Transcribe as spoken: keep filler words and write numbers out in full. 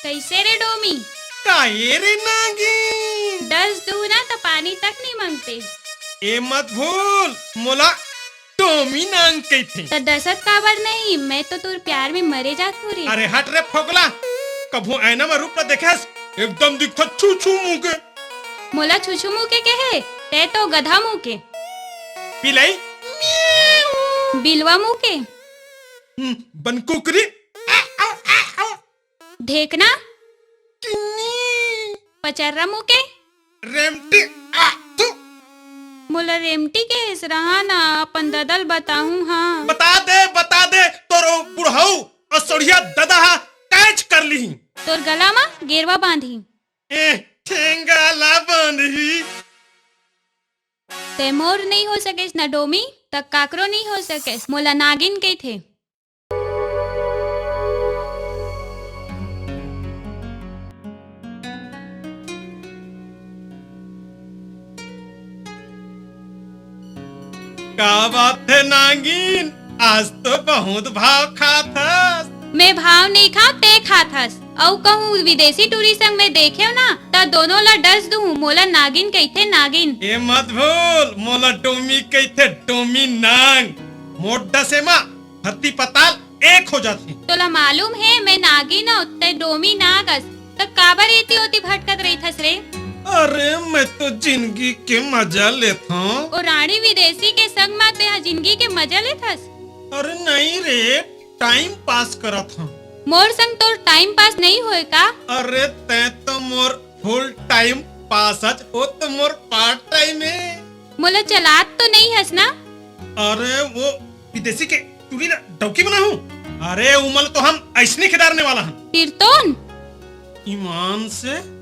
कइसे रे डोमी? काहे रे नागिन? डस दू ना त पानी तक नइ मांगते। ए मत भूल, मोला डोमी नांग कहिथे। त डसत काबर नहीं? मैं तो तोर प्यार में मरे जात हूँ रे। अरे हट रे फोकला, कभू आईना में रूप ला देखेस? एकदम दिखत छू छू मुंह के। मोला छुछू मुंह के कहे, तै तो गधा मुंह के। बिलाई? बिलवा मुंह के। हम्म, बनकुकरी? ढेकना? किन्नी? पचर्रा मुंह के। रेमटी? आ, थू। मोला रेमटी के हेस रहा ना, अपन ददा ल बताहूं हाँ। बता दे, बता दे, तोर ओ बुढ़ऊ असोड़िया ददा हा कैच कर लिही। तोर गला मा गेरवा बांधही। ए, ठेंगा ला बांधही। तै मोर नइ हो सकेस ना डोमी, त काकरो नइ हो सकेस। मोला नागिन कहिथे। का बात हे नागिन, आज तो बहुत भाव खात हस। मैं भाव नइ खांव, तैं खात हस। अउ कहूं विदेशी टूरी संग मैं देखेंव ना, त दोनों ला डस दूहूं। मोला नागिन कहिथे, नागिन। ए मत भूल, मोला डोमी कहिथे, डोमी नांग। मोर डसे मा धरती पताल एक हो जाथे। तोला मालूम हे, मैं नागिन अउ तैं डोमी नाग अस, त काबर एती ओती भटकत रहिथस रे? अरे, मैं तो जिंदगी के मजा लेथंव। ओ रांड़ी विदेशी के संग मा तैं ह जिंदगी के मजा लेथस? अरे नहीं रे, टाइम पास करत हंव। मोर संग तोर टाइम पास नइ होय का? अरे, तैं तो मोर फुल टाइम पास हस, ओ तो मोर पार्ट टाइम हे। मोला चलात तो नइ हस ना? अरे, वो विदेशी के टूरी ला डौकी बनाहूं। अरे, उमन ला तो हम अइसने खेदारने वाला हन। फिर तोन? ईमान से।